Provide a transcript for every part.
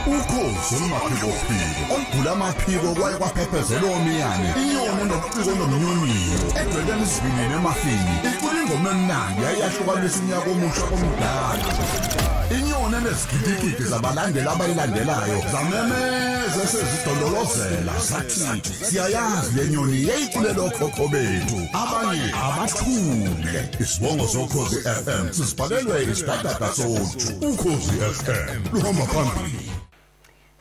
Ukhozi olumaphikophiko olugula amaphiko kwaye kwaphephezela omiyane inyoni enobuciko nomnyonyiyo edweleni isivinini emafini icula ingoma emnandi yayahlukanisa unyaka omusha komdala. Inyoni enezigidigidi zabalandeli abayilandelayo zamemeza sezidololozela zathi siyayazi le nyoni yayiculela okhokho bethu abanye abathule. Isibongo soKhozi FM sisibhalelwe isidadada soju. Ukhozi FM luhamba phambili.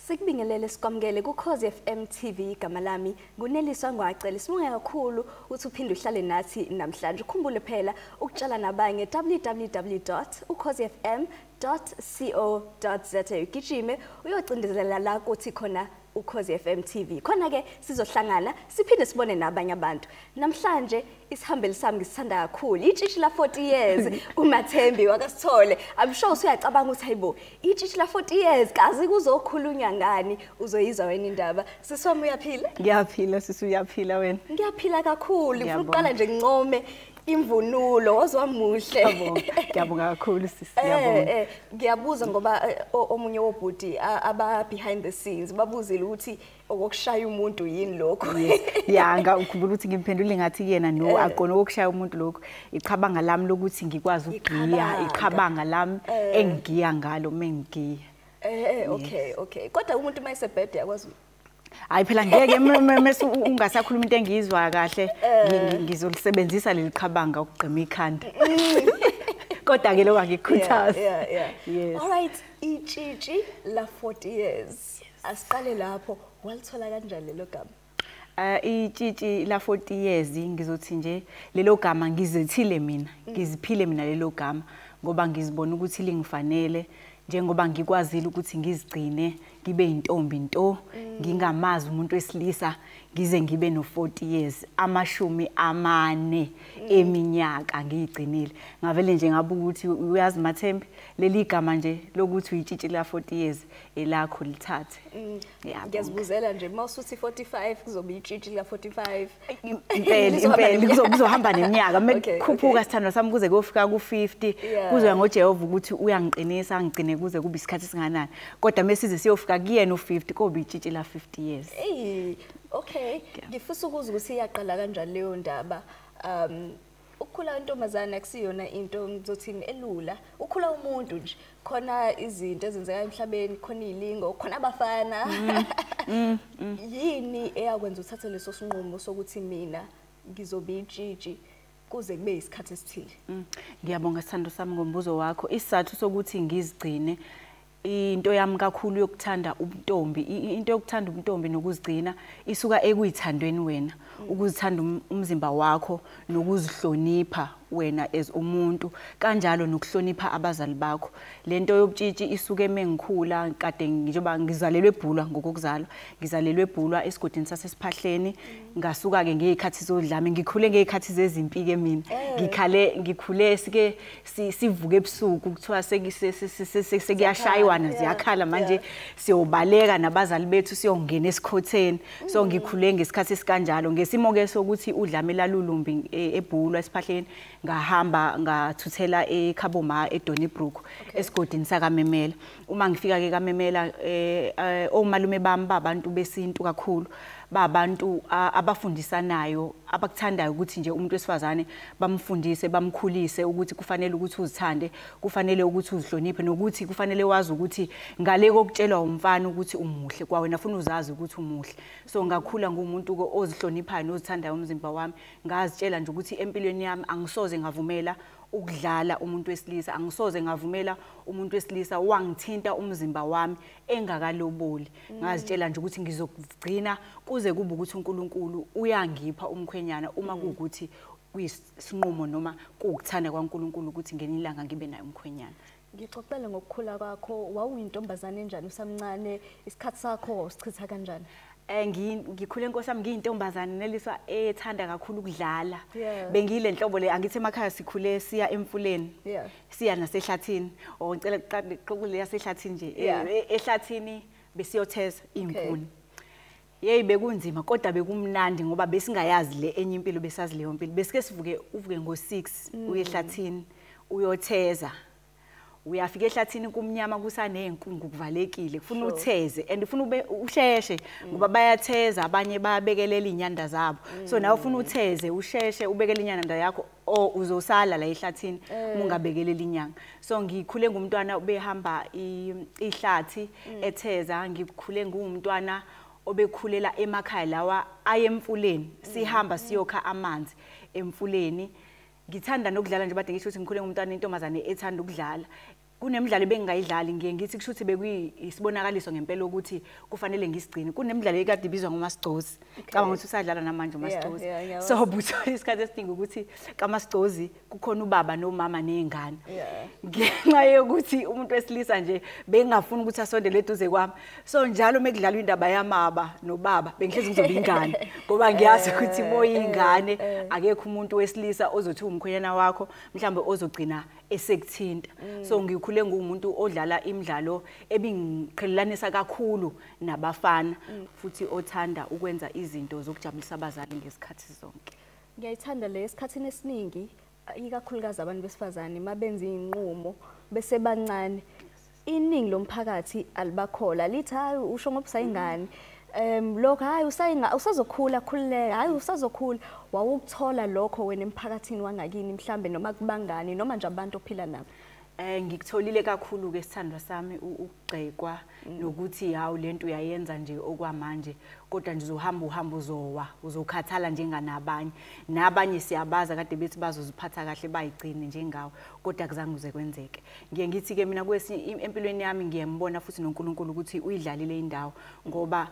Sikubingelele sikwamukele kuKhozi FM TV. Igama lami nguNeliswa Ngwacele. Sibonge kakhulu ukuthi uphinde uhlale nathi namhlanje. Ukhumbule phela ukutshala nabanye www.ukhozifm.co.za. Ugijime uyocindezela la kuthi khona Ukhozi FM TV. Khona ke sizohlangana siphinde sibone nabanye abantu. Namhlanje isihambeli sami ngisithanda kakhulu. Itshitshi la 40 years uMathembi wakaSithole. I'm sure usuyacabanga ukuthi hayibo, itshitshi la 40 years kazi kuzokhulunywa ngani, uzoyizwa wena indaba. Sisi wami uyaphila? Ngiyaphila sisi, uyaphila wena? Ngiyaphila kakhulu. Ngifuna ukuqala nje ngincome imvunulo, waziwamuhle. Ngiyabonga kakhulu sisi, ngiyabonga. Ngiyabuza ngoba omunye wobhuti aba behind the scenes babuzile ukuthi okokushaya umuntu yini lokho. Ya, ngikhumbula ukuthi ngimphendule ngathi kuyena no, akona okokushaya umuntu lokho. Iqhabanga lami lokuthi ngikwazi ukugiya, iqhabanga lami engigiya ngalo mengigiya. Okay, okay. Kodwa umuntu mayesebhede yakwazi. Hayi phela ngeke mase ungasakhuluma into engiyizwa kahle, ngizolisebenzisa leli qhabanga ukugqima ikhanda. Kodwa ke lokho angikukhuthazi. Yeah. All right, itshitshi la 40 years. Asiqale lapho, walithola kanjani lelo gama? Itshitshi la 40 years ngizothi nje lelo gama ngizethile mina, ngiziphile mina lelo gama ngoba ngizibona ukuthi lingifanele. Njengoba ngikwazile ukuthi ngizigcine ngibe intombi nto, ngingamazi umuntu wesilisa ngize ngibe no 40 years, 40 eminyaka ngiyigcinile. Ngavele nje ngabuka ukuthi uyazi Mathembi, leli gama nje lokuthi uyitshitshi la 40 years elakho lithathe. Ngiyazibuzela nje mawusuthi 45 kuzobe itshitshi la 45. Impela impela kuzohamba neminyaka mekukhuphuka sithandwa sami kuze kuyofika ku 50, kuzoya ngoJehova ukuthi uyangiqinisa angigcine kuze kube isikhathi singanani. Kodwa mesize siyofika kuyena u50 kobe itshitshi la 50 years. Okay, ngifisa ukuzwa ukuthi iyaqala kanjani leyo ndaba. Ukukhula intombazana akusiyona into ngizothini elula. Ukhula umuntu nje, khona izinto ezenzeka emhlabeni, khona izilingo, khona abafana. Yini eyakwenza uthathe leso sinqumo sokuthi mina ngizobe itshitshi kuze kube isikhathi esithile? Ngiyabonga sithando sami ngombuzo wakho. Isizathu sokuthi ngizigcine into yami kakhulu yokuthanda ubuntombi, into yokuthanda ubuntombi nokuzigcina isuka ekuyithandweni wena, ukuzithanda umzimba wakho nokuzihlonipha wena as umuntu, kanjalo nokuhlonipha abazali bakho. Lento yobutshitshi isuke mengikhula kade njengoba ngizalelwe eBhulwa ngokuzalwa, ngizalelwe eBhulwa esigodini sasesiphahleni. Ngasuka ke ngezikhathi zodlame, ngikhule ngezikhathi zezimpi ke mina. Ngikhale ngikhule sike sivuke ebusuku kuthiwa sekuyashaywana ziyakhala manje siyobaleka nabazali bethu siyongena esikhotheni. So ngikhule ngesikhathi esikanjalo, ngesimo ke sokuthi udlame lalulumbi eBhulwa esiphahleni. Ngahamba ngathuthela eKhaboma eDonnybrook esigodini sakaMemela. Uma ngifika ke kaMemela, omalume bami babantu besintu kakhulu, babantu abafundisanayo, abakuthandayo ukuthi nje umuntu wesifazane bamfundise bamkhulise ukuthi kufanele ukuthi uzithande, kufanele ukuthi uzihloniphe, nokuthi kufanele wazi ukuthi ngale kokutshelwa umfana ukuthi umuhle kwawena funa uzazi ukuthi umuhle. So ngakhula ngumuntu ozihloniphayo nozithandayo umzimba wami. Ngazitshela nje ukuthi empilweni yami angisoze ngavumela ukudlala umuntu wesilisa, angisoze ngavumela umuntu wesilisa wangithinta umzimba wami engakaloboli. Ngazitshela nje ukuthi ngizokugcina kuze kube ukuthi uNkulunkulu uyangipha umkhwenyana uma kuwukuthi kuyisinqumo noma kuwukuthanda kwaNkulunkulu ukuthi ngelinye ilanga ngibe naye umkhwenyana. Ngixoxele ngokukhula kwakho, wawuyintombazane enjani usamncane, isikhathi sakho wawusichitha kanjani? Ngikhule enkosi yami ngiyintombazane Neliswa ethanda kakhulu ukudlala. Bengiyile nhlobo le, angithi emakhaya sikhule siya emfuleni, siya nasehlathini. Oh ngicela kuqale yasehlathini nje. Ehlathini besiyotheza izinkuni. Yey bekunzima kodwa bekumnandi ngoba besingayazi le enye impilo, besazi leyo mpilo. Besike sivuke uvuke ngo6 uye ehlathini uyotheza. Uyafika ehlathini kumnyama kusanenkungu kuvalekile, kufuna utheze and ufuna ube usheshe ngoba bayatheza abanye bayabekelela inyanda zabo. So nawe ufuna utheze usheshe ubekele inyanda yakho o uzosala la ehlathini ungabekelela inyanga. So ngikhule ngumntwana obehamba ihlathi etheza, ngikhule ngumntwana obekhulela emakhaya lawa ayemfuleni, sihamba siyokha amanzi emfuleni. Ngithanda nokudlala nje bade ngisho ukuthi ngikhule ngumntwana intombazane ethanda ukudlala. Kunemidlalo ebengingayidlali ngiye ngithi kusho ukuthi bekuyisibonakaliso ngempela ukuthi kufanele ngisigcine. Kunemidlalo ekade ibizwa ngoMasigcozi. Cabanga ukuthi usadlala namanje uMasigcozi. So buthola isikhathi esiningi ukuthi kaMasigcozi kukhona ubaba nomama nezingane. Ngenxa yokuthi umuntu wesilisa nje bengingafuni ukuthi asondele eduze kwami. So njalo mekudlalwa indaba yamaba nobaba bengihlezi ngizoba ingane ngoba ngiyazi ukuthi moyingane akekho umuntu wesilisa ozothi umkhwenyana wakho mhlambe ozogcina esekuthinta. So ngikhule ngumuntu odlala imidlalo ebingiqhelelanisa kakhulu nabafana futhi othanda ukwenza izinto zokujabulisa abazali ngesikhathi zonke. Ngiyayithanda le esikhathini esiningi ikakhulukazi abantu besifazane mabenza inqumo bese bancane iningi lomphakathi alibakhola lithi hayi usho ngoba usayingane lokho hayi usayinga usazokhula khululeka hayi usazokhula. Wawukuthola lokho wena emphakathini wangakini mhlambe noma kubangani noma nje abantu ophila nabo? Ngikutholile kakhulu ke sithandwa sami ukugxekwa nokuthi hawu lento uyayenza nje okwamanje kodwa nje uzohamba uhamba uzowa uzokhathala njenganabanye nabanye siyabaza kade bethi bazoziphatha kahle bayigcine njengawe kodwa kuzange uze kwenzeke. Ngiye ngithi ke mina kwesinye empilweni yami ngiyembona futhi noNkulunkulu ukuthi uyidlalile indawo ngoba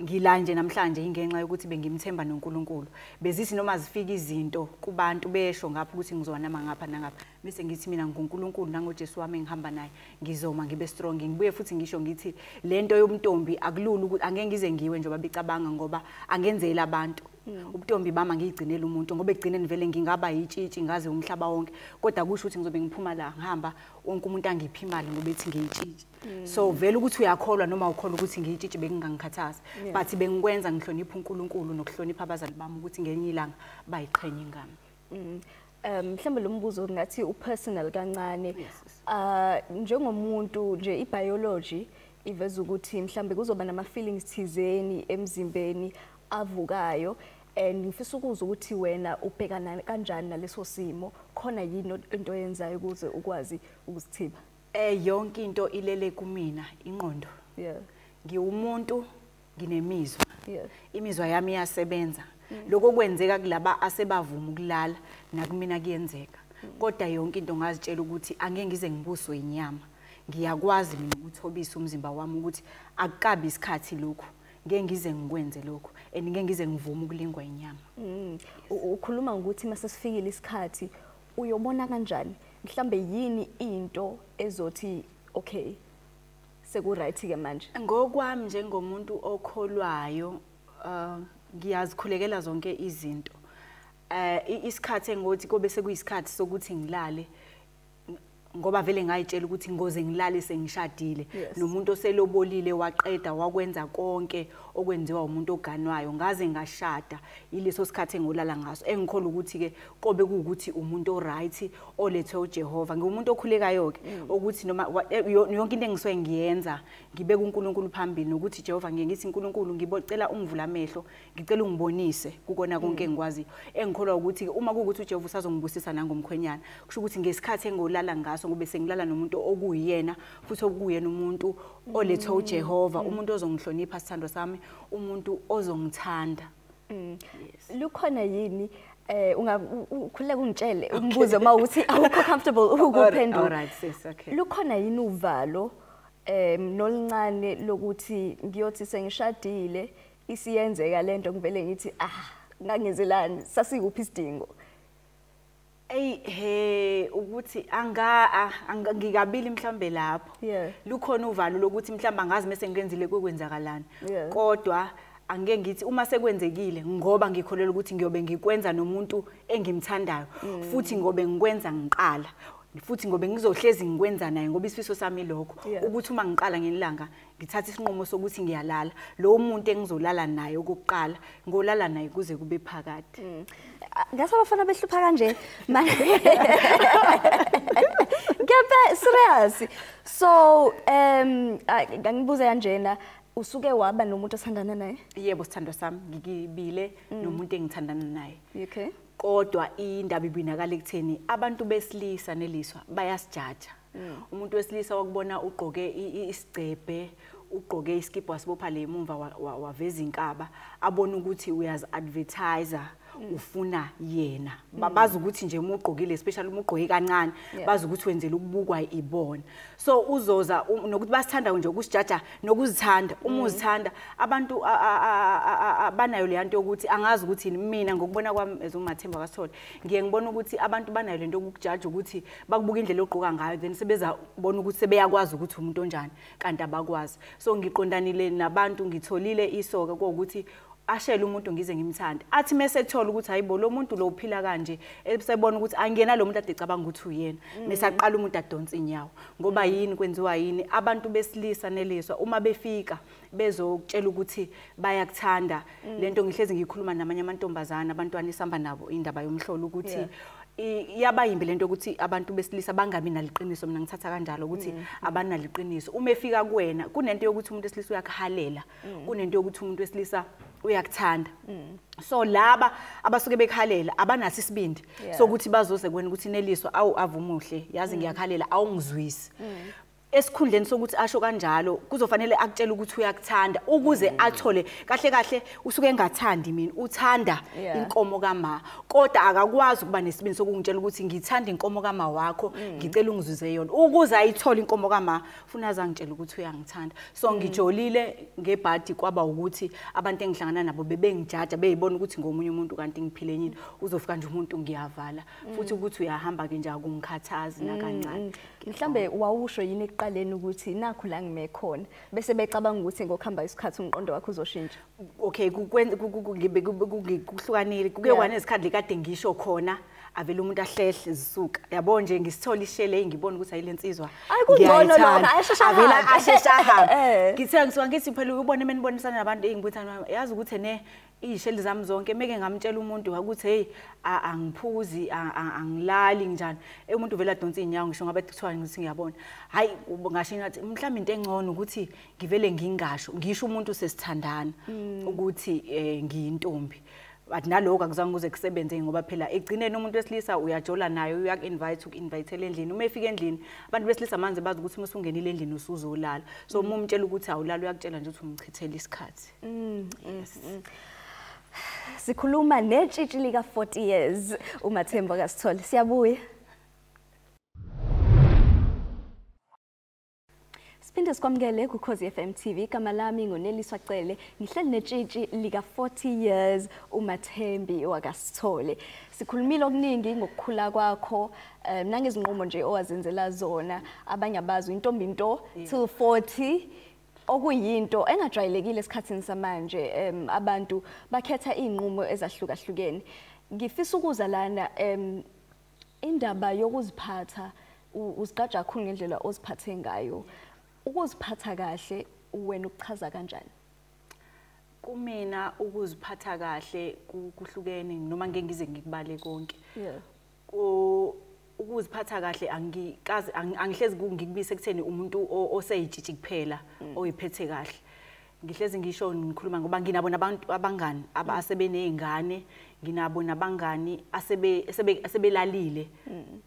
ngila nje namhlanje ingenxa yokuthi bengimthemba noNkulunkulu. Bezithi noma zifika izinto kubantu besho ngapha ukuthi ngizowanama ngapha nangapha bese ngithi mina ngoNkulunkulu nangoJesu wami engihamba naye ngizoma ngibe strong. Ngibuye futhi ngisho ngithi lento yomntombi akulula ukuthi angeke ngize ngiwe njengoba bicabanga ngoba angenzeli abantu. Ubuntombi bami ngiyigcinela umuntu ngoba egcineni vele ngingaba yitshitshi ngaze umhlaba wonke kodwa kusho ukuthi ngizobe ngiphuma la ngihamba wonke umuntu angiphi imali ngoba ethi ngiyitshitshi. So vele ukuthi uyakholwa noma ukholwa ukuthi ngiyitshitshi bekungangikhathaza but bengikwenza ngihlonipha uNkulunkulu nokuhlonipha abazali bami ukuthi ngelinye ilanga bayiqhenye ngami. Mhlawumbe lo mbuzo ngathi upersonal kancane. Njengomuntu nje ibiology iveza ukuthi mhlawumbe kuzoba nama feelings thizeni emzimbeni avukayo and ngifisa ukuzwa ukuthi wena ubhekana kanjani naleso simo, khona yini into oyenzayo ukuze ukwazi ukuzithiba? Yonke into ilele kumina, ingqondo. Ngiwumuntu nginemizwa. Imizwa yami iyasebenza. Lokho kwenzeka kulaba asebavuma ukulala nakumina kuyenzeka. Kodwa yonke into ngazitshela ukuthi angeke ngize ngibuswe inyama. Ngiyakwazi mina ukuthobisa umzimba wami ukuthi akukabi isikhathi lokhu. Ngeke ngize ngikwenze lokho and ngeke ngize ngivume ukulingwa inyama. Ukhuluma ngokuthi mase sifikile isikhathi uyobona kanjani mhlambe yini into ezothi okay seku right ke manje? Ngokwami njengomuntu okholwayo ngiyazikhulekela zonke izinto. Isikhathi engothi kobe sekuyisikhathi sokuthi ngilale ngoba vele ngayitshela ukuthi ngoze ngilale sengishadile nomuntu oselobolile waqeda wakwenza konke okwenziwa umuntu oganwayo ngaze ngashada ileso sikhathi engolala ngaso engikholwa ukuthi ke kobe kuukuthi umuntu oright olethwe uJehova. Ngiwumuntu okhulekayo ke ukuthi noma yonke into engisuke ngiyenza ngibeka uNkulunkulu phambili nokuthi Jehova ngiye ngithi uNkulunkulu ngibocela ungivula amehlo ngicela ungibonise kukona konke engikwaziyo engikholwa ukuthi uma kuukuthi uJehova usazongibusisa nangomkhwenyana kusho ukuthi ngesikhathi engolala ngaso ngoba sengilala nomuntu okuyena futhi okuyena umuntu olethwe uJehova umuntu ozongihlonipha sithando sami umuntu ozongithanda. Lukhona yini ungakhuleka ungitshele umbuzo uma uthi awukho comfortable ukuphendula? Alright sis, okay. Lukhona yini uvalo noluncane lokuthi ngiyothi sengishadile isiyenzeka lento ngivele ngithi ah ngangenzelani sasikuphi isidingo? Ey he ukuthi ngikabili mhlambe lapho lukhona uvalo lokuthi mhlamba ngazi mase ngenzile kokwenzakalani kodwa angeke ngithi uma sekwenzekile ngoba ngikholelwa ukuthi ngiyobe ngikwenza nomuntu engimthandayo futhi ngobe ngikwenza ngiqala futhi ngobe ngizohlezi ngikwenza naye ngoba isifiso sami lokho ukuthi uma ngiqala ngelanga ngithatha isinqumo sokuthi ngiyalala lo muntu engizolala naye okokuqala ngolala naye kuze kube phakade. Ngase abafana behlupha kanje manje. Ngempela. Serious. So ngibuze kanjena, usuke waba nomuntu othandana naye? Yebo, sithandwa sami, ngikibile nomuntu engithandana naye. Okay. Kodwa indaba ibinakala ekutheni abantu besilisa, Neliswa, bayasijaja. Umuntu wesilisa wakubona ugqoke isigcebhe, ugqoke iskibha wasibopha le emumva, waveza inkaba, abona ukuthi uyazi-advertise, ufuna yena. Bazi ukuthi nje uma ugqokile, especially uma ugqoke kancane, bazi ukuthi wenzela ukubukwa ibona. So uzoza nokuthi basithanda nje ukusijaja nokuzithanda. Uma uzithanda, abantu banayo le nto yokuthi angazi ukuthi mina ngokubona kwami as uMathemba kaSithole, ngiye ngibona ukuthi abantu banayo lento yokukujaja, ukuthi bakubuka indlela ogqoka ngayo, then sebeza bona ukuthi sebeyakwazi ukuthi umuntu onjani, kanti abakwazi. So ngiqondanile nabantu, ngitholile isoka ukuthi ashele umuntu ngize ngimthande, athi mase ethola ukuthi hayibo, lo muntu lo uphila kanje, esebona ukuthi angiyena lo muntu ade ecabanga ukuthi uyena, mase aqala umuntu adonsa inyawo. Ngoba yini kwenziwa yini? Abantu besilisa, Neliswa, uma befika bezokutshela ukuthi bayakuthanda, lento ngihlezi ngikhuluma namanye amantombazana, abantwana esihamba nabo, indaba yomhlolo, ukuthi iyaba yimbi lento ukuthi abantu besilisa bangabi naliqiniso. Mina ngithatha kanjalo ukuthi abanaliqiniso. Uma efika kuwena, kunento yokuthi umuntu wesilisa uyakuhalela, kunento yokuthi umuntu wesilisa uyakuthanda. So laba abasuke bekhalela abanaso isibindi sokuthi bazoze kuwena ukuthi, "Neliswa, awu avumuhle, yazi ngiyakhalela, awungizwisi." Esikhundleni sokuthi asho kanjalo, kuzofanele akutshele ukuthi uyakuthanda ukuze athole. Kahle kahle usuke engathandi mina, uthanda inkomo kama, kodwa akakwazi ukuba nesibindi sokungitshela ukuthi ngithanda inkomo kama wakho, ngicela ungizwize yona. Ukuze ayithole inkomo kama, funa azangitshela ukuthi uyangithanda. So ngijolile ngebhadi, kwaba ukuthi abantu engihlangana nabo bebengijaja, beyibona ukuthi ngomunye umuntu, kanti ngiphile enyini. Uzofika nje umuntu, ngiyavala futhi ukuthi uyahamba ke nje, akungikhathazi nakancane. Mhlambe wawusho yini ekuqaleni ukuthi nakhu la ngime khona, bese becabanga ukuthi ngokuhamba isikhathi umqondo wakho uzoshintsha? Okay, kuhlukanile. Kuke kwanezikhathi kade ngisho khona, avele umuntu ahlehle zisuka, yabo nje, ngisithola ishele, ngibona ukuthi ayile nsizwa. Ayi, kungcono lokho, ayashesha. Avela ahambe. Asheshe ahambe. Ngithe ngisuka ngithi phela ubone menibonisana nabantu engibuthana, yazi ukuthi ne iy'sheli zami zonke meke ngamtshela umuntu ukuthi hey, angiphuzi, angilali, njani. Umuntu vele adonsa iy'nyawo, ngisho ngabe kuthiwa ngithi ngiyabona, hayi, ngasho ngathi mhlawumbe into engcono ukuthi ngivele ngingasho, ngisho umuntu sesithandana ukuthi ngiyintombi. But nalokho akuzange kuze kusebenze, ngoba phela ekugcineni umuntu wesilisa uyajola naye, uyaku-invite, uku-invitele endlini. Uma efika endlini, abantu besilisa manje bazi ukuthi uma usungenile endlini usuzolala. So uma umtshela ukuthi awulali, uyakutshela nje ukuthi umchithele isikhathi. Sikhuluma netshitshi lika 40 years, uMathemba kaSithole. Siyabuya. Siphinde sikwamukele kuKhozi FM TV. Igama lami nguNeliswa Cele. Ngihleli netshitshi lika 40 years, uMathembi wakaSithole. Sikhulumile okuningi ngokukhula kwakho, nangezinqumo nje owazenzela zona. Abanye abazi intombi into till 40, okuyinto engajwayelekile esikhathini samanje. Abantu bakhetha izinqumo ezahlukahlukene. Ngifisa ukuza lana, indaba yokuziphatha, uzigqaja kakhulu ngendlela oziphathe ngayo. Ukuziphatha kahle wena ukuchaza kanjani? Kumina ukuziphatha kahle kuhlukene, noma ngeke ngize ngikubale konke. Ukuziphatha kahle angikaze angihlezi ngikubise ekutheni umuntu oseyitshitshi kuphela oyiphethe kahle. Ngihlezi ngisho ngikhuluma ngoba nginabo nabantu, abangani abasebenezingane, nginabo nabangani asebe asebelalile.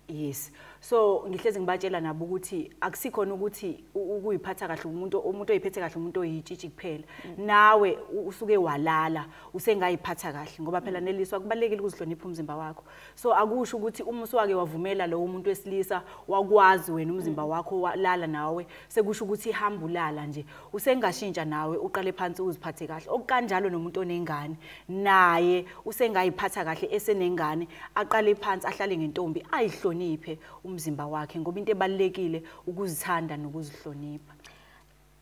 Yes, so ngihlezi ngibatshela nabo ukuthi akusikhona ukuthi ukuyiphatha kahle umuntu oyiphethe kahle umuntu oyitshitshi kuphela. Nawe usuke walala usengayiphatha kahle, ngoba phela, Neliswa, kubalekile ukuzihlonipha umzimba wakho. So akusho ukuthi uma usuwake wavumela lo umuntu wesilisa wakwazi wena umzimba wakho, walala nawe, sekusho ukuthi ihamba ulala nje. Usengashintsha nawe, uqale phansi uziphathe kahle. Okukanjalo nomuntu onengane, naye usengayiphatha kahle esenengane, aqale phansi ahlale ngentombi, ayihloniphe umzimba wakhe, ngoba into ebalekile ukuzithanda nokuzihlonipha.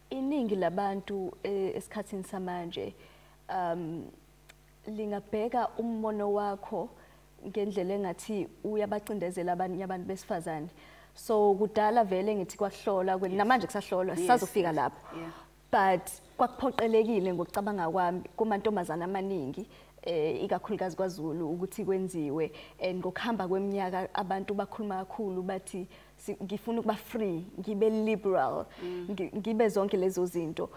Iningi labantu esikhathini samanje lingabheka umbono wakho ngendlela engathi uyabacindezela abanye abantu besifazane. So kudala vele ngithi kwakuhlola, namanje kusahlolwa, sisazofika lapho. But kwakuphoqelekile ngokucabanga kwami kumantombazana amaningi, ikakhulukazi kwaZulu, ukuthi kwenziwe, and ngokuhamba kweminyaka abantu bakhuluma kakhulu bathi Ngifuna ukuba free, ngibe liberal, ngibe zonke lezo zinto.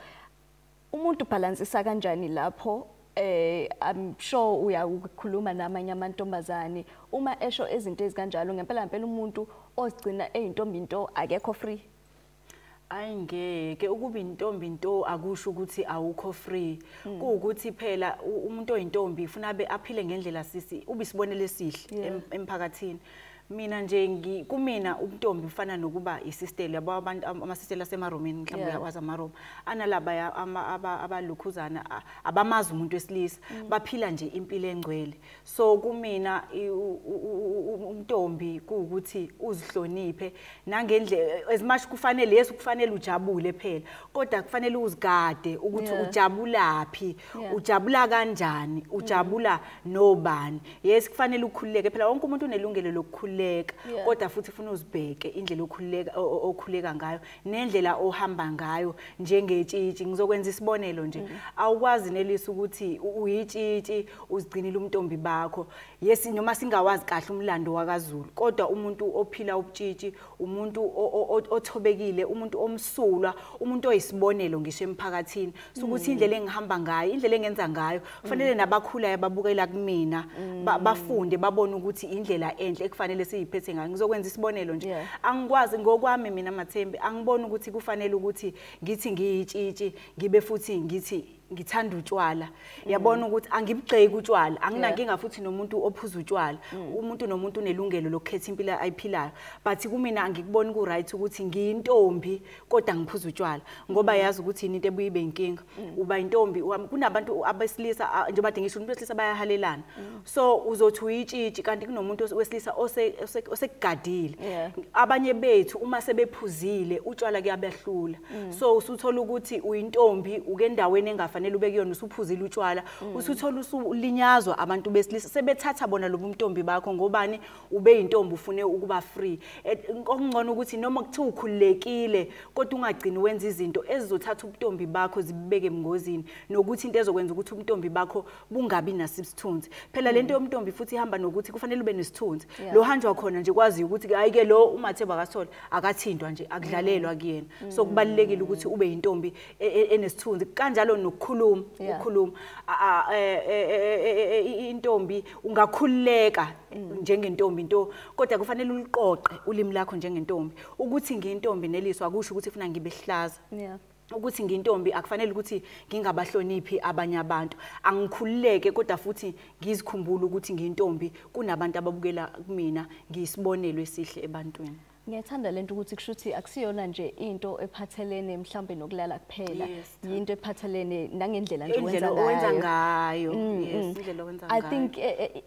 Umuntu balansisa kanjani lapho? I'm sure uyakukhuluma namanye amantombazane uma esho izinto ezikanjalo, ngempela ngempela umuntu ozigcina eyintombi into akekho free. Ayingeke ukuba intombi into akusho ukuthi awukho free. Kuwukuthi phela umuntu oyintombi ufuna abe aphile ngendlela sisi ubisibonele esihle emphakathini. Mina nje kumina ubuntombi ufana nokuba isistela, yabo abantu amasistela asemaromeni mhlawumbe uyawazi amaRoma analaba abalukhuzana abamazi umuntu wesilisa, baphila nje impilo engcwele. So kumina umntombi kuwukuthi uzihloniphe nangendlela as much kufanele, yes kufanele ujabule phela, kodwa kufanele uzigade ukuthi ujabulaphi, ujabula kanjani, ujabula nobani. Yes kufanele ukhululeke phela, wonke umuntu unelungelo lokukhululeka, kodwa futhi ufuna uzibheke indlela okhululeka okhuleka ngayo nendlela ohamba ngayo njengetshitshi. Ngizokwenza isibonelo nje, awukwazi nelisa ukuthi uyitshitshi uzigcinile umntombi bakho. Yes noma singawazi kahle umlando wakaZulu, kodwa umuntu ophila ubutshitshi, umuntu othobekile, umuntu omsulwa, umuntu oyisibonelo ngisho emphakathini. So ukuthi indlela engihamba ngayo, indlela engenza ngayo, kufanele nabakhulayo babukela kumina, bafunde babone ukuthi indlela enhle ekufanele siyiphethe ngayo. Ngizokwenza isibonelo nje, angikwazi ngokwami mina Mathembi, angiboni ukuthi kufanele ukuthi ngithi ngiyitshitshi ngibe futhi ngithi ngithanda utshwala. Yabona ukuthi angibugxeki utshwala, anginankinga futhi nomuntu ophuza utshwala. Umuntu nomuntu unelungelo lokukhetha impilo ayiphilayo, but kumina angikuboni ku right ukuthi ngiyintombi kodwa ngiphuza utshwala, ngoba yazi ukuthi yini into ebuye ibe inkinga. Uba intombi, kunabantu abesilisa njengoba ngisho umuntu wesilisa bayahalelana, so uzothi uyitshitshi kanti kunomuntu wesilisa osekugadile. Abanye bethu uma sebephuzile utshwala kuyabehlula, so usuthola ukuthi uyintombi uke endaweni engafanele ube kuyona, usuphuzile utshwala, usuthola usulinyazwa abantu besilisa sebethatha bona lobu ntombi bakho ngobani ube yintombi ufune ukuba free. Okungcono ukuthi noma kuthiwa ukhululekile kodwa ungagcini wenza izinto ezizothatha ubuntombi bakho zibeke emngozini, nokuthi into ezokwenza ukuthi ubuntombi bakho bungabi nasisithunzi. Phela lento yomntombi futhi ihamba nokuthi kufanele ube nesithunzi. Lo hanjwa khona nje kwazi ukuthi hayi ke lo uMathemba akathola akathintwa nje, akudlalelwa kuyena. So kubalulekile ukuthi ube yintombi enesithunzi, kanjalo nokukhuluma, ukukhuluma intombi ungakhululeka njengentombi into, kodwa kufanele uliqoqe ulimi lakho njengentombi. Ukuthi ngiyintombi neliswa akusho ukuthi ufuna ngibe hlaza. Ukuthi ngiyintombi akufanele ukuthi ngingabahloniphi abanye abantu. Angikhululeke kodwa futhi ngizikhumbule ukuthi ngiyintombi, kunabantu ababukela kumina, ngiyisibonelo esihle ebantwini. Ngiyathanda lento ukuthi kushuthi akusiyona nje into ephathelene mhlambe nokulala kuphela, yinto ephathelene nangendlela nje owenza ngayo. Yes, indlela owenza ngayo. I think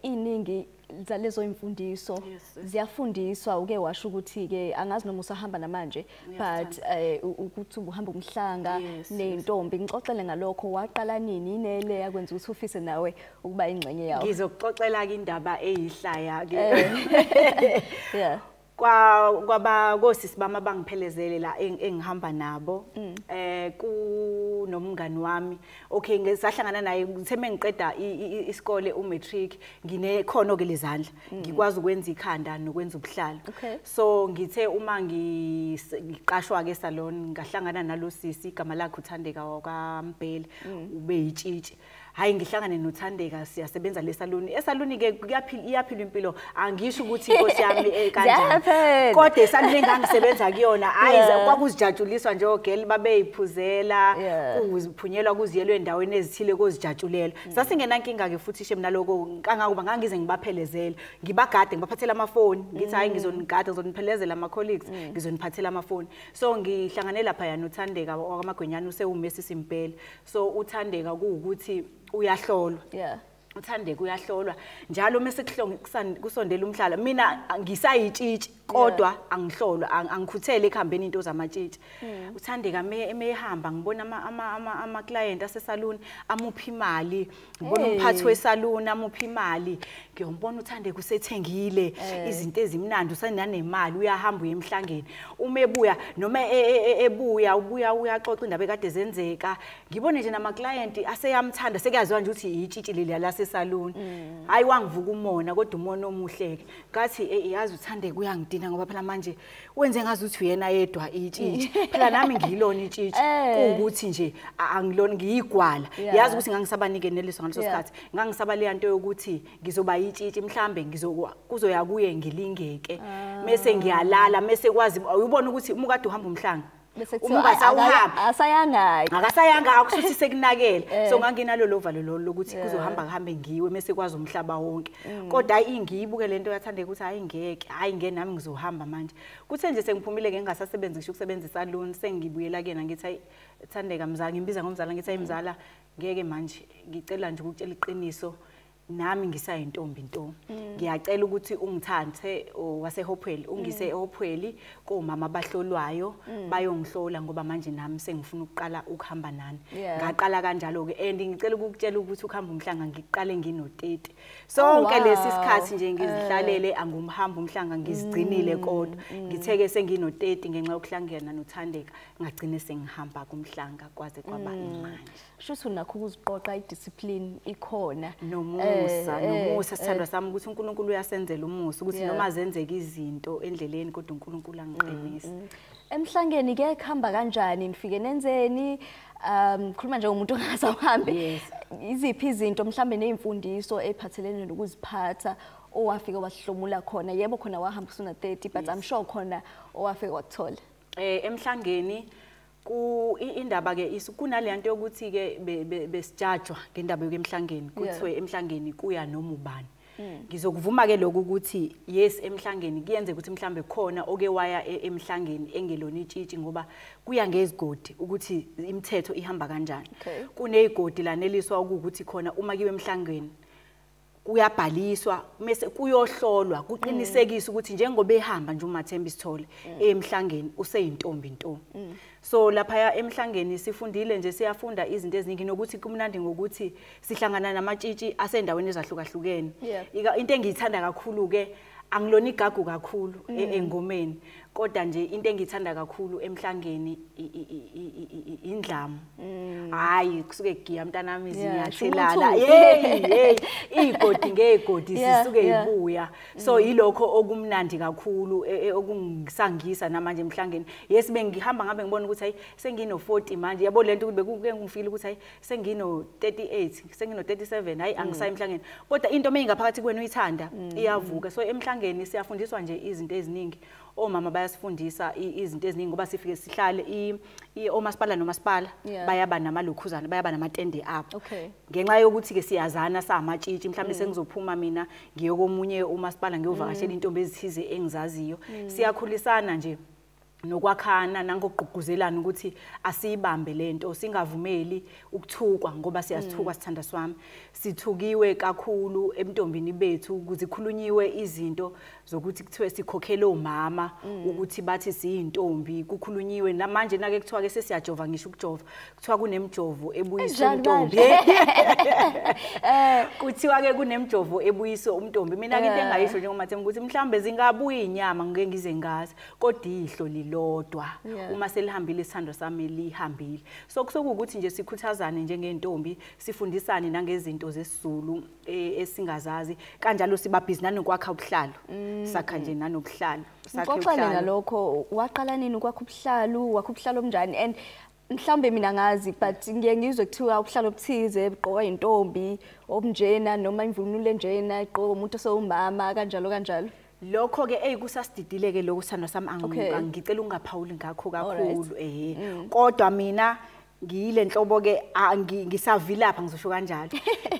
iningi zalezo imfundiso ziyafundiswa. Uke washo ukuthi ke angazi noma usahamba namanje, but ukuthi uhamba umhlanga nentombi. Ngixoxele ngalokho, waqala nini inele yakwenza ukuthi ufise nawe ukuba ingxenye yawo? Ngizokuxoxela ke indaba eyihlaya ke. Yeah. Kwaba kosisi bami abangiphelezele la engihamba nabo, kunomngani wami. Okay, ngisahlangana naye ngithe mengiqeda isikole umatric, nginekhono ke lezandla, ngikwazi ukwenza ikhanda nokwenza ubuhlalo. So ngithe uma ngiqashwa ke salon, ngahlangana nalo sisi, igama lakhe uThandeka wakaMbhele, ube yitshitshi. Hayi ngihlangane noThandeka siyasebenza le salon. Esaloni ke iyaphila impilo, angisho ukuthi inkosi yami kanjani, kodwa esaloni engangisebenza kuyona hayi kwakuzijatshuliswa nje ogeli babeyiphuzela, kuziphunyelwa kuziyelwe endaweni ezithile kozijatshulela. Sasingenankinga ke futhi shem naloko, kangangoba ngangize ngibaphelezele, ngibagade ngibaphathela amafoni, ngithi hayi ngizonigada, ngizoniphelezela ama colleagues, ngizoniphathela amafoni. So ngihlangane lapha yana uThandeka wakamagwenyana usewumesi Simpele. So uThandeka kuwukuthi uyahlolwa. uThandeka uyahlolwa njalo mase kusondela umhlala. Mina ngisayitshitshi kodwa angihlolwa, angikhuthele ekuhambeni into zamatshitshi. uThandeka emehamba ngibona ama client asesaluni amupha imali, ngibona umphathi wesaluni amupha imali, ngiyombona uThandeka usethengile izinto ezimnandi, usenanemali, uyahamba uye emhlangeni. Uma ebuya noma ebuya ubuya uyaxoxa indaba ekade zenzeka, ngibone nje nama client aseyamthanda, sekuyaziwa nje ukuthi itshitshi leli lasesaluni. Hayi wangivuka umona, kodwa umona omuhle ke. Ngathi yazi uThandeka uyangidinga. Uyangidina ngoba phela manje wenze ngazuthi uyena yedwa itshitshi. Phela nami ngiyilona itshitshi. Kuwukuthi nje angilona ngiyigwala. Yazi ukuthi ngangisabanike neliso ngaleso sikhathi. Ngangisaba le nto yokuthi ngizoba itshitshi mhlambe kuzoya kuye ngilingeke. Mase ngiyalala mase kwazi uyubona ukuthi uma kade uhamba umhlanga. Akasayanga akusuthi sekunakele. So nganginalo lovalo lolo lokuthi kuzohamba kuhambe ngiwe mase kwazi umhlaba wonke. Kodwa ingiyibuke lento yathandeka ukuthi hayi ngeke, hayi ngeke nami ngizohamba manje. Kuthe nje sengiphumile ke ngingasasebenzi ngisho ukusebenza esalon sengibuyela kuyena ngithi hayi Thandeka mzala, ngimbiza ngomzala ngithi hayi mzala ngeke manje ngicela nje ukutshela iqiniso. Nami ngisayintombi nto. Ngiyacela ukuthi ungithathe waseHopewell, ungise eHopewell komama abahlolwayo bayongihlola ngoba manje nami sengifuna ukuqala ukuhamba nani. Ngaqala kanjalo ke and ngicela ukukutshela ukuthi ukuhamba umhlanga ngiqale ngino30. Sonke lesi sikhathi nje ngizihlalele angumhamba umhlanga ngizigcinile kodwa ngitheke sengino30 ngenxa yokuhlangana noThandeka ngagcine sengihamba kumhlanga kwaze kwaba imanje. Shuthi unakho ukuziqoqa idiscipline ikhona. Nomusa sithandwa sami ukuthi uNkulunkulu uyasenzela umusa ukuthi noma zenzeke izinto endleleni kodwa uNkulunkulu angiqinise. Emhlangeni ke kuhamba kanjani nifike nenzeni? Khuluma nje umuntu ongasawuhambi. Iziphi izinto mhlambe nezimfundiso eziphathelene nokuziphatha owafika wahlomula khona? Yebo khona wahamba usuna 30 but I'm sure khona owafika wakuthola. Emhlangeni ku indaba ke kunale nto yokuthi ke besijajwa ngendaba yokuemhlangeni kuthiwe emhlangeni kuya noma ubani. Ngizokuvuma ke lokhu ukuthi yes emhlangeni kuyenzeka ukuthi mhlambe khona oke waya emhlangeni engelona itshitshi ngoba kuya ngezigodi ukuthi imithetho ihamba kanjani. Kunezigodi laneliswa ukuthi khona uma kiwe emhlangeni kuyabhaliswa mase kuyohlolwa kuqinisekisa ukuthi njengoba ehamba nje uMathemba Sithole emhlangeni useyintombi nto. So lapha emhlangeni sifundile nje siyafunda izinto eziningi nokuthi kumnandi ngokuthi sihlangana namatshitshi asendaweni ezahlukahlukene. Into engiyithanda kakhulu ke angilona igagu kakhulu engomeni kodwa nje into engiyithanda kakhulu emhlangeni indlamu. Hayi kusuke kugiya mntanami izinyathelala. Hey hey igodi ngegodi sisuke ibuya. So yilokho okumnandi kakhulu okungisangisa namanje emhlangeni. Yes bengihamba ngabe ngibona ukuthi hayi sengino 40 manje yabo lento ukuthi bekuke ngifile ukuthi hayi sengino 38 sengino 37 hayi angisayi emhlangeni. Kodwa into mayingaphakathi kwenu uyithanda iyavuka. So emhlangeni siyafundiswa nje izinto eziningi. Omama bayasifundisa izinto eziningi ngoba sifike sihlale omasipala nomasipala bayaba namalokhuzana bayaba namatende abo. Ngenxa yokuthi ke siyazana samatshitshi mhlawumbe sengizophuma mina ngiye komunye umasipala ngiyovakashela intombi ezithize engizaziyo. Siyakhulisana nje nokwakhana nangokugqugquzelana ukuthi asiyibambe lento singavumeli ukuthukwa ngoba siyasithukwa sithanda swami. Sithukiwe kakhulu emntombini bethu ukuze khulunyiwe izinto zokuthi kuthiwe sikhokhele omama ukuthi bathi siyintombi kukhulunyiwe namanje nake kuthiwa ke sesiyajova ngisho ukujova kuthiwa kunemjovo ebuyiswe umntombi. Kuthiwa ke kunemjovo ebuyiswe umntombi. Mina ke into engayisho njengoMathemba ukuthi mhlambe zingabuya inyama ngeke ngize ngazi kodwa ihlo lilodwa uma selihambile isithando sami lihambile. So kusokuthi nje sikhuthazane njengentombi sifundisane nangezinto zesiZulu esingazazi kanjalo siba busy nanokwakha ubuhlalo. Sakha nje nanobuhlalo. Sakhe ubuhlalo. Ngalokho waqala nini ukwakha ubuhlalo? Wakha ubuhlalo obunjani? And mhlambe mina ngazi but ngiye ngizwe kuthiwa ubuhlalo obuthize bugqokwa intombi obunjena noma imvunulo enjena igqokwa umuntu osewumama kanjalo kanjalo. Lokho ke ekusasididile ke lokho sithando sami angicela ungaphawuli ngakho kakhulu kodwa mina ngiyile nhlobo ke ngisavilapha ngizosho kanjalo.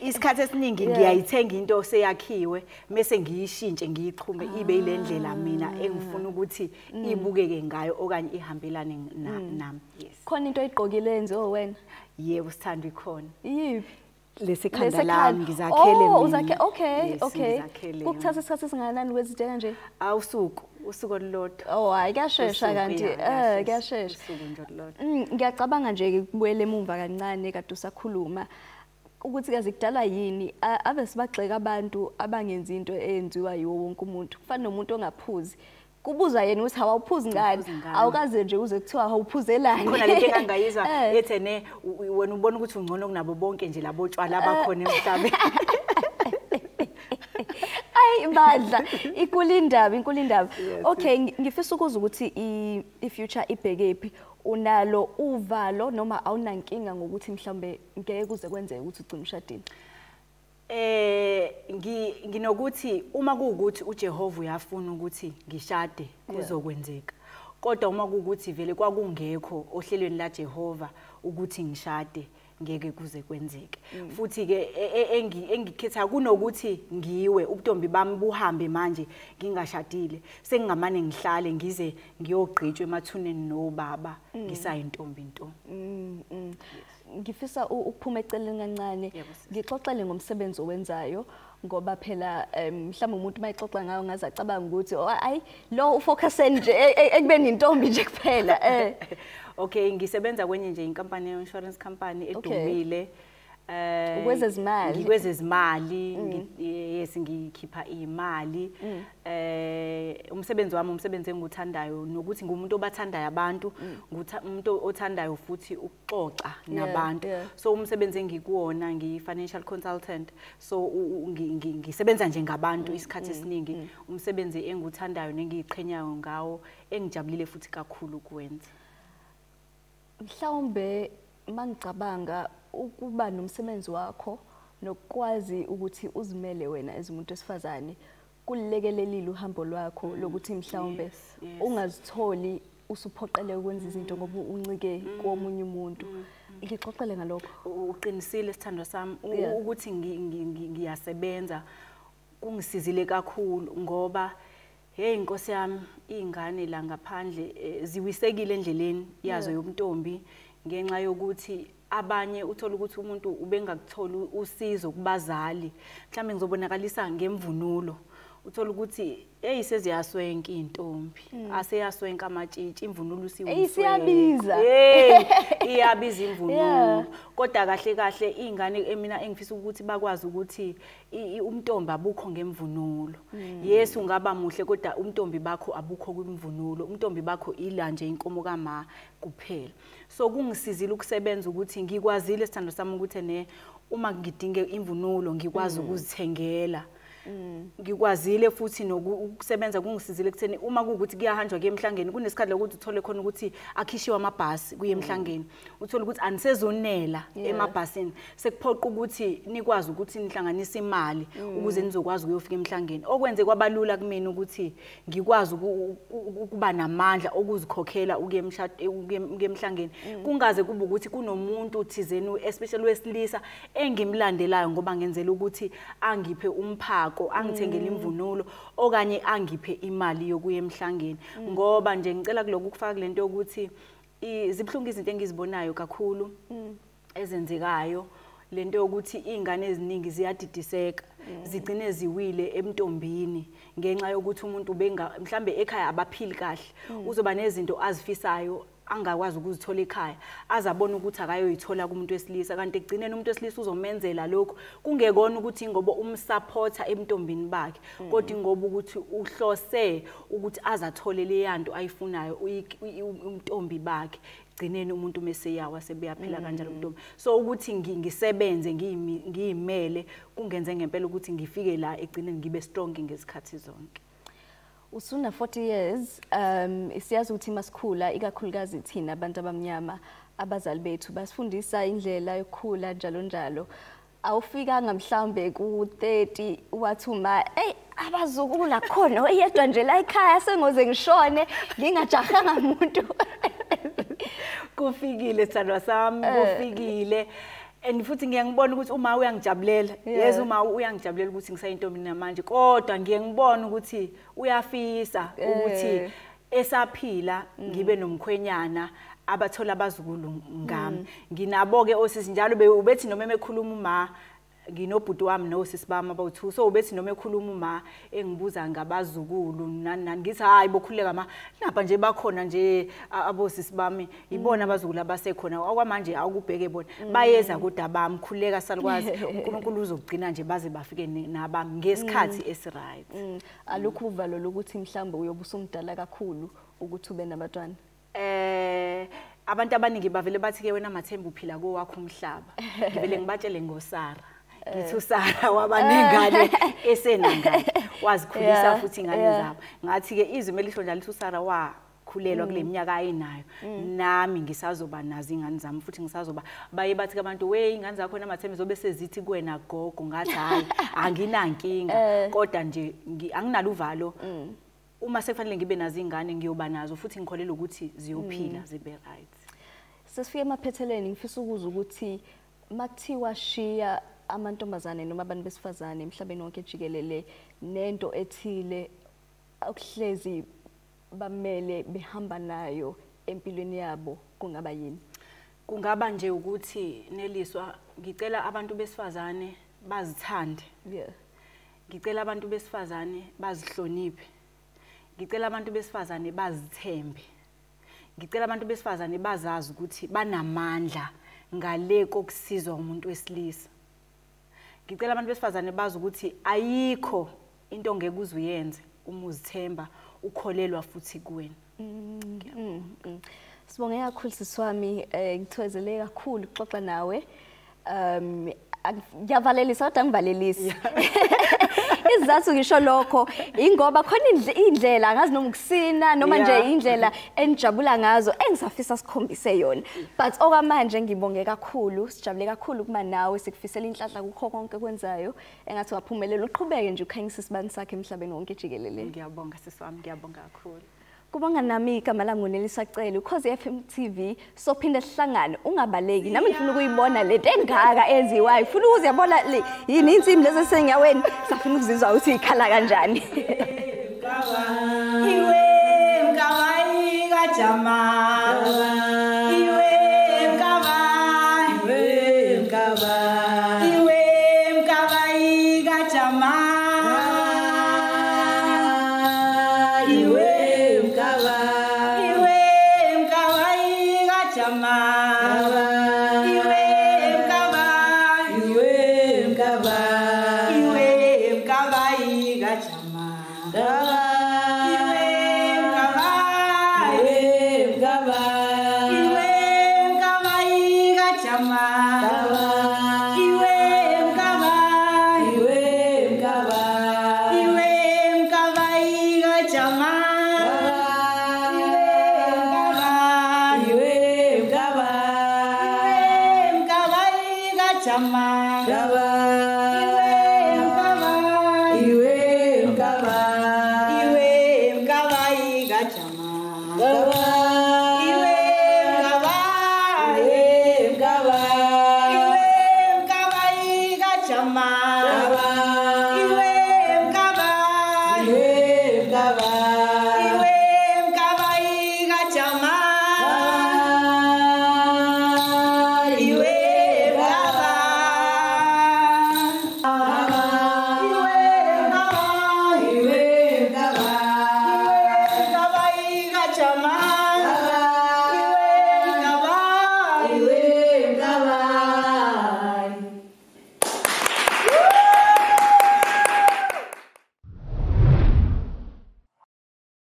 Isikhathi esiningi ngiyayithenga into seyakhiwe bese ngiyishintshe ngiyixhume ibe ile ndlela mina engifuna ukuthi ibukeke ngayo okanye ihambelane nami. Yes. Khona into oyigqokile enziwe wena? Yebo sithando ikhona. Yiphi? Lesekhanda lami ngizakhele mina. Oh uzakhe okay okay. Kukuthatha isikhathi esingakanani kwezinto kanje? Usuku olulodwa. Oh hayi kuyashesha kanti kuyashesha. Usuku nje olulodwa. Ngiyacabanga nje kubuyele emumva kancane kade usakhuluma ukuthi kaze kudala yini ave sibagxeka abantu abangenzi into eyenziwa yiwo wonke umuntu. Kufana nomuntu ongaphuzi. Kubuza yena ukuthi awuphuzi ngani, awukaze nje uze kuthiwa awuphuzelani. Khona lento engangayizwa ethe ne wena ubona ukuthi ungcono kunabo bonke nje labo tshwala abakhona emhlabeni. Ay Hayi bandla, inkulu indaba, inkulu indaba. Okay, ngifisa ukuzwa ukuthi i-future ibhekephi. Unalo uvalo noma awunankinga ngokuthi mhlambe ngeke kuze kwenzeke ukuthi ugcine ushadile? Nginokuthi uma kuwukuthi uJehova uyafuna ukuthi ngishade kuzokwenzeka. Kodwa uma kuwukuthi vele kwakungekho ohlelweni la Jehova ukuthi ngishade, ngeke kuze kwenzeke. Futhi ke engikhetha kunokuthi ngiwe ubuntombi bami buhambe manje ngingashadile, sengingamane ngihlale ngize ngiyogqitshwa emathuneni nobaba ngisayintombi nto. Ngifisa ukuphuma eceleni kancane, ngixoxele ngomsebenzi owenzayo, ngoba phela mhlawumbe umuntu mayixoxa ngayo ngaze acabanga ukuthi oh ayi lo ufocus nje ekubeni intombi nje kuphela. Okay, ngisebenza kwenye nje inkampani ye-insurance company edumile. Ukwezezimali. Ngikwezezimali, yes, ngikhipha imali. Umsebenzi wami umsebenzi engiwuthandayo, nokuthi ngumuntu obathandayo abantu, umuntu othandayo futhi ukuxoxa nabantu. So umsebenzi engikuwona ngiyi-financial consultant, so ngisebenza nje ngabantu isikhathi esiningi. Umsebenzi engiwuthandayo nengiyiqhenyayo ngawo, engijabulile futhi kakhulu ukuwenza. Mhlawumbe mangicabanga ukuba nomsebenzi wakho nokwazi ukuthi uzimele wena as umuntu wesifazane kulekelelile uhambo lwakho lokuthi mhlawumbe ungazitholi usuphoqeleka ukwenza izinto ngoba uncike komunye umuntu. Ngixoxele ngalokho. Uqinisile sithandwa sami, ukuthi ngiyasebenza kungisizile kakhulu, ngoba hey Nkosi yami, izingane la ngaphandle ziwisekile endleleni yazo yobuntombi, ngenxa yokuthi abanye uthola ukuthi umuntu ubengakutholi usizo kubazali. Mhlambe ngizobonakalisa ngemvunulo, uthola ukuthi hey seziyaswenka intombi, aseyaswenka amatshitshi, imvunulo usiwuswenka. Isiyabiza. Hey, iyabiza imvunulo. Kodwa kahle kahle izingane emina engifisa ukuthi bakwazi ukuthi umntombi abukho ngemvunulo. Yes, ungaba muhle kodwa umntombi bakho abukho kwimvunulo. Umntombi bakho ila nje inkomo kama kuphela. So kungisizile ukusebenza ukuthi ngikwazile sithando sami ukuthi ne uma ngidinge imvunulo ngikwazi ukuzithengela. Ngikwazile futhi nokusebenza kungisizile kutheni uma kuwukuthi kuyahanjwa kuye emhlangeni, kunesikhathi lokuthi uthole khona ukuthi akhishiwe amabhasi kuye emhlangeni, uthole ukuthi anisezonela emabhasini, sekuphoqa ukuthi nikwazi ukuthi nihlanganise imali ukuze nizokwazi ukuyofika emhlangeni. Okwenze kwabalula kumina ukuthi ngikwazi ukuba namandla okuzikhokhela ukuye emhlangeni, kungaze kube ukuthi kunomuntu thizeni especially wesilisa engimlandelayo ngoba ngenzela ukuthi angiphe umphako, angithengele imvunulo okanye angiphe imali yokuya emhlangeni. Ngoba nje ngicela kuloko ukufaka lento yokuthi zibuhlungu izinto engizibonayo kakhulu ezenzekayo, lento yokuthi izingane eziningi ziyadidiseka, zigcine ziwile emntombini ngenxa yokuthi umuntu benga mhlambe ekhaya abaphili kahle, uzoba nezinto azifisayo angakwazi ukuzithola ekhaya, azabona ukuthi akayoyithola kumuntu wesilisa, kanti ekugcineni umuntu wesilisa uzomenzela lokho kungekona ukuthi ngoba umsupporta emntombini bakhe, kodwa ngoba ukuthi uhlose ukuthi azathole le yanto ayifunayo umntombi bakhe. Gcineni umuntu meseyawa sebeyaphila kanjalo umntombi. So ukuthi ngisebenze ngiyimele kungenze ngempela ukuthi ngifike la egcineni ngibe strong ngezikhathi zonke. Usuna 40 years, siyazi ukuthi masikhula ikakhulukazi thina abantu abamnyama, abazali bethu basifundisa indlela yokukhula njalo njalo. Awufikanga mhlambe ku-30 wathi uma hey abazukulu akhona oyedwa nje la ekhaya sengoze ngishone ngingajahanga umuntu. Kufikile sithandwa sami, kufikile. And futhi ngiyangibona ukuthi uma uyangijabulela, yes uma uyangijabulela ukuthi ngisayintombi namanje, kodwa ngiyangibona ukuthi uyafisa ukuthi esaphila ngibe nomkhwenyana abathola abazukulu ngami. Nginabo ke osisi njalo ubethi noma emekhuluma uma nginobhuti wami nosisi bami abawu2, so ubethi noma ekhuluma uma engibuza ngabazukulu nani nani, ngithi hayi bokhuleka ma napa nje bakhona nje abosisi bami, ibona abazukulu abasekhona okwamanje awukubheke bona bayeza, kodwa bami khuleka salukwazi uNkulunkulu uzokugcina nje baze bafike nabami ngesikhathi esiright. Alukho uvalo lokuthi mhlawumbe uyobe usumdala kakhulu ukuthi ube nabantwana? Abantu abaningi bavele bathi ke wena Mathemba uphila kowakho umhlaba. Ngivele ngibatshele ngoSara. Ngithi uSara waba nengane esenangane, wazikhulisa futhi ingane zabo. Ngathi ke izwi melisho njalo lithi uSara wakhulelwa kule minyaka ayinayo, nami ngisazoba nazo ingane zami futhi ngisazoba. Baye bathi abantu, we ingane zakho namathembe zobe sezithi kuwena gogo. Ngathi hayi, anginankinga, kodwa nje anginalo uvalo. Uma sekufanele ngibe nazo ingane ngiyoba nazo, futhi ngikholelwa ukuthi ziyophila zibe right. Sesifike emaphethelweni, ngifisa ukuzwa ukuthi makuthiwa shiya amantombazane noma abantu besifazane emhlabeni wonke jikelele nento ethile okuhlezi bamele behamba nayo empilweni yabo, kungaba yini? Kungaba nje ukuthi Neliswa, ngicela abantu besifazane bazithande. Ngicela abantu besifazane bazihloniphe. Ngicela abantu besifazane bazithembe. Ngicela abantu besifazane bazazi ukuthi banamandla ngale kokusizwa umuntu wesilisa. Ngicela abantu besifazane bazi ukuthi ayikho into ongeke uze uyenze uma uzithemba, ukholelwa futhi kuwena. Sibonge kakhulu sisi wami, ngithokozele kakhulu ukuxoxa nawe. Ngiyavalelisa kodwa angivalelisi. Isizathu ngisho lokho ingoba khona indlela angazi noma ukusina noma nje indlela enijabula ngazo engisafisa sikhombise yona. But okwamanje ngibonge kakhulu, sijabule kakhulu ukuba nawe, sikufisela inhlanhla kukho konke kwenzayo, engathi waphumelela uqhubeke nje ukhanyise isibani sakhe emhlabeni wonke jikelele. Ngiyabonga sisi wami, ngiyabonga kakhulu. Kubonga nami igama lami nguNeliswa Cele, Ukhozi FM TV, sophinde sihlangane, ungabaleki. Nami ngifuna ukuyibona lento engaka enziwayo, ngifuna ukuziyabona le yini insimbi lezi esenyaweni, safuna ukuzizwa ukuthi ikhala kanjani. Iwe mkawayi kajama, iwe mkawayi, iwe mkawayi, iwe mkawayi kajama, iwe mkawayi, iwe mkawayi kajama, iwe mkawayi, iwe mkawayi, iwe mkawayi kajama, iwe mkawayi, iwe mkawayi, iwe mkawayi kajama, iwe mkawayi, iwe mkawayi, iwe mkawayi kajama. Chama.